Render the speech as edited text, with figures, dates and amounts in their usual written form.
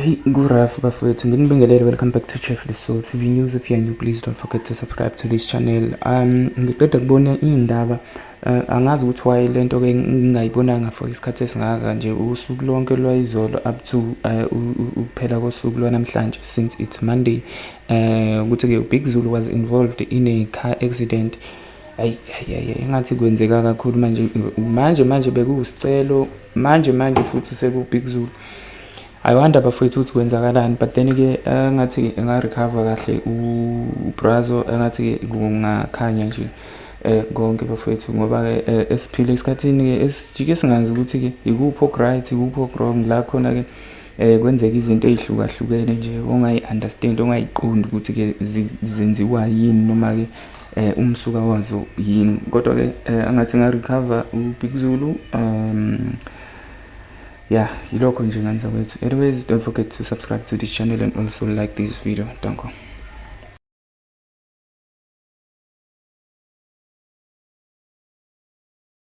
Hey, ku-rough bafowethu, nginibingelele. Welcome back to Chef Soul TV News. If you are new, please don't forget to subscribe to this channel. Ngiqeda kubona iy'ndaba, angazi ukuthi why lento ke ngingayibonanga for isikhathi esingaka nje, usuku lonke lwayizolo up to ukuphela kosuku lwanamhlanje, since it's Monday, ukuthi ke Big Zulu was involved in a car accident. Ayi ayi, engathi kwenzeka kakhulu manje manje manje. Bekuwusicelo, manje manje futhi seku Big Zulu. I wonder bafowethu ukuthi kwenzakalani, but then ke engathi enga-recover kahle ubrazo, engathi kungakhanya nje konke bafowethu, ngoba ke esiphile esikhathini ke esijike singazi ukuthi ke ikuphi oku-right, ikuphi oku-wrong. La khona ke kwenzeka izinto ey'hlukahlukene nje ongayi-understand, ongayiqondi ukuthi ke zenziwa yini noma ke umsuka wazo yini. Kodwa ke angathi nga-recover uBig Zulu. Yeah, yilokho nje ngane zakwethu. Anyways, don't forget to subscribe to this channel and also like this video. Danko.